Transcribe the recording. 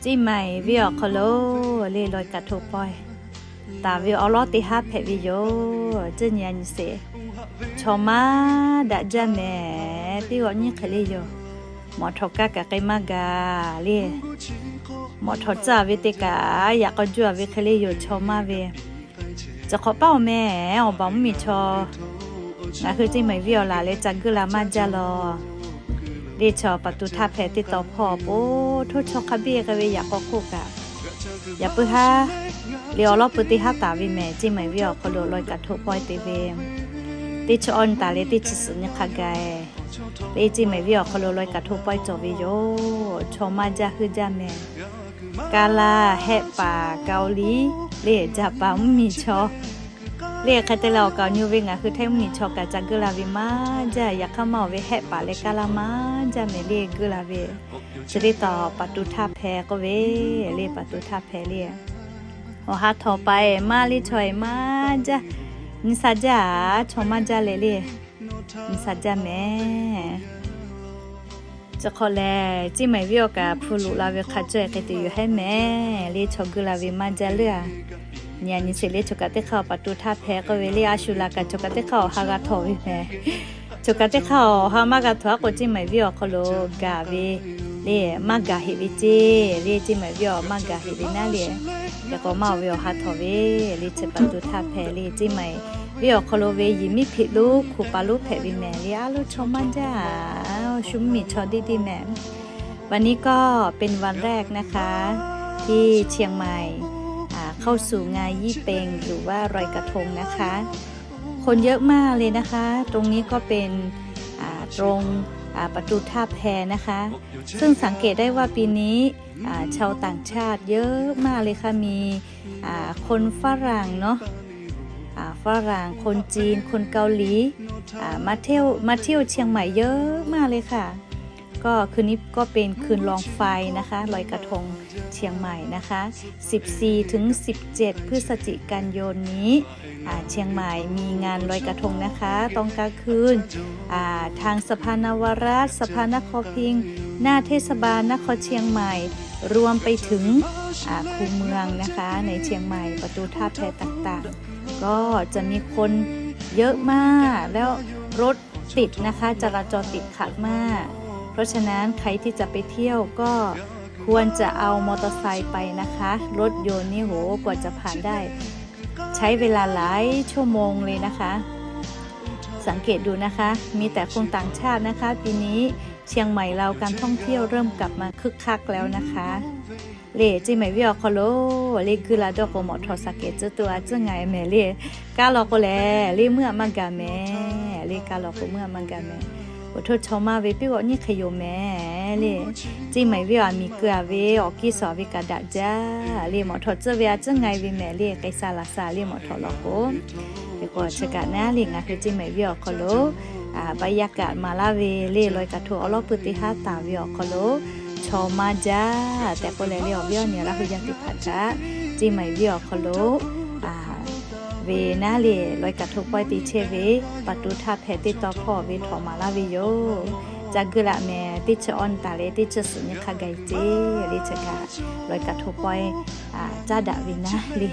Ceˇ maiˍ venˇ awˬ hk'aw lo le ลอยกระทง pawehˇ taˍ ve awˬ lawn teˇ haˉ hpehꞈ ve yoˬ. Ceˇ nyi a nyi sheˍ, chaw maˇ daꞈ jaˇ mehˍ. Teˇ g'awꞈ nyiˇ hk'e le yoˬ. Mawꞈ htawꞈ kaˇ kaꞈ k'ai maˇ gaˬ le. Mawꞈ htawꞈ tcuhˉ ve teˇ kaꞈ yaꞈ k'aw juˇ ve hk'e le yoˬ, chaw maˇ ve. Chi hk'awꞈ paˉ awˬ meh awˬ baˬ mvuhˇmiˬ chaw ngaˬ hui ceˇ maiˍ venˇ awˬ laˬ leh ca guˇ la maˇ jaˇ law. Leˇ chaw ประตูท่าแพ teˇ taw hpawˇ po htoˇ chaw hk'a biˇ k'ai ve yaꞈ k'aw hk'oˆ kaꞈ, yaꞈ puiˉ haˉ le awˬ lawn pui teˇ haˉ taˍ ve mehˍ. Ceˇ maiˍ venˇ awˬ hk'aw lo ลอยกระทง pawehˇ te ve teˇ chi awˇ nyi taˍ leh teˇ chi suhˍ nyi hk'a gaˬ le ceˇ maiˍ venˇ awˬ hk'aw lo ลอยกระทง pawehˇ cawˬ ve yoˬ. Chaw maˇ jaˇ heuˆ jaˇ mehˍ. Kaˇ laˇ, Hehˆ paˍ, Kaoˇliˇ le, Jaˍpaˍ mvuhˇmiˬ chaw le hk'e te leh awˬ kaˍ awˬ nyi ve ngaˬ hui Htaiˇ mvuhˇmiˬ chaw kaꞈ ca guˇ la ve maˇ jaˇ. Yaꞈ hk'aˇ maˇ awˬ ve Hehˆ paˍ leh Kaˇ laˇ maˇ jaˇ mehˍ le guˇ la ve. Chi teˇ taw ประตูท่าแพ k'oˆ ve le, ประตูท่าแพ le. Awˬ ha htawꞈ paˍ ehˍ maˇ le chaw ehˍ maˇ jaˇ. Nyi sha jaˇ aꞈ, chaw maˇ jaˇ leh le, nyi sha jaˇ mehˍ. Chi hk'awꞈ lehˬ, ceˇ maiˍ venˇ awˬ kaꞈ hpu loꞈ la ve hk'a caweh k'ai tuˬ yoˬ hehˉ mehˍ le, chaw guˇ la ve maˇ jaˇ leuˉ a. Nyi a nyi sheˍ le, choˬ kaꞈ teˇ hk'aˇ ประตูท่าแพ k'oˆ ve le, a shu laˬ kaꞈ choˬ kaꞈ teˇ hk'aˇ awˬ ha g'a htawꞈ ve mehˍ. Choˬ kaꞈ teˇ hk'aˇ awˬ ha maˇ g'a htawꞈ a k'o, ceˇ maiˍ venˇ awˬ hk'aw lo gaˬ ve le, maˇ gaˬ heꞈ ve ceˇ le, ceˇ maiˍ venˇ awˬ maˇ gaˬ heꞈ ve naˉ le. Hk'e k'o maˇ awˬ ve awˬ ha htawꞈ ve le, chi ประตูท่าแพ le, ceˇ maiˍ venˇ awˬ hk'aw lo ve yiˬ miˉ hpeꞈ lonˉ hkoˍ paˍ lonˉ hpehꞈ ve mehˍ le, a loˉ chaw maˇ jaˇ, shu mvuhˇmiˬ chaw deˇ deˇ mehˍ. วันนี้ก็เป็นวันแรกนะคะ ที่เชียงใหม่ อ่า เข้าสู่งานยี่เป็ง หรือว่าลอยกระทงนะคะ คนเยอะมากเลยนะคะ ตรงนี้ก็เป็น อ่า ตรง อ่า ประตูท่าแพนะคะ ซึ่งสังเกตได้ว่าปีนี้ อ่า ชาวต่างชาติเยอะมากเลยค่ะ มี อ่า คนฝรั่งเนาะ อ่า ฝรั่ง คนจีน คนเกาหลี อ่า มาเที่ยว มาเที่ยวเชียงใหม่เยอะมากเลยค่ะ ก็คืนนี้ก็เป็นคืนลองไฟนะคะ ลอยกระทงเชียงใหม่นะคะ สิบสี่ถึงสิบเจ็ดพฤศจิกายนนี้ อ่า เชียงใหม่มีงานลอยกระทงนะคะ ตอนกลางคืน อ่า ทางสภานวรัตน์ สภานครพิงค์ หน้าเทศบาลนครเชียงใหม่ รวมไปถึง อ่า คูเมืองนะคะ ในเชียงใหม่ ประตูท่าแพต่างๆ ก็จะมีคนเยอะมาก แล้วรถติดนะคะ จราจรติดขัดมาก เพราะฉะนั้นใครที่จะไปเที่ยวก็ควรจะเอามอเตอร์ไซค์ไปนะคะ รถยนต์นี่โห กว่าจะผ่านได้ ใช้เวลาหลายชั่วโมงเลยนะคะ สังเกตดูนะคะ มีแต่คนต่างชาตินะคะ ปีนี้เชียงใหม่เราการท่องเที่ยวเริ่มกลับมาคึกคักแล้วนะคะ le ceˇ maiˍ venˇ awˬ hk'aw lo le guˇ la dawˇ k'o, mawꞈ htawꞈ shaˍ kehˬ tcuhˉ tuˬ a tcuhˉ ngaˬ mehˍ le. Kaˇ law k'o lehˬ le meuˇ a maˇ gaˬ mehˍ le, kaˇ law k'o meuˇ a maˇ gaˬ mehˍ. Awˬ htoˇ chaw maˇ ve piˇ g'awꞈ nyiˇ hk'e yoˬ mehˍ le. Ceˇ maiˍ venˇ awˬ a miˬ keu a ve awˬ kiˇ suhˍ a ve kaꞈ daꞈ jaˇ le, mawꞈ htawꞈ tcuhˉ ve a tcuhˉ ngaˬ ve mehˍ le, k'ai sha laˬ sha le mawꞈ htawꞈ law k'o. Hk'e k'o chi kaꞈ naˉ le ngaˬ hui ceˇ maiˍ venˇ awˬ hk'aw lo บรรยากาศ maˍ laˇ ve le ลอยกระทง awˬ lawn pui teˇ haˉ taˍ ve awˬ hk'aw lo chaw maˇ jaˇ tehꞈ k'oˆ leh le, awˬ viˉ awˬ nyi Laˇ huˍ yaˇ teˇ hpaˍ htaꞈ ceˇ maiˍ venˇ awˬ hk'aw lo ve naˉ le ลอยกระทง pawehˇ te chehˇ ve ประตูท่าแพ teˇ taw hpawˇ ve htawꞈ maˍ laˇ ve yoˬ. Ca guˇ laꞈ mehˍ, teˇ chi awˇ nyi taˍ leh teˇ chi suhˍ nyi hk'a gaˬ ceˇ le, chi kaꞈ ลอยกระทง pawehˇ caˉ daꞈ ve naˉ le.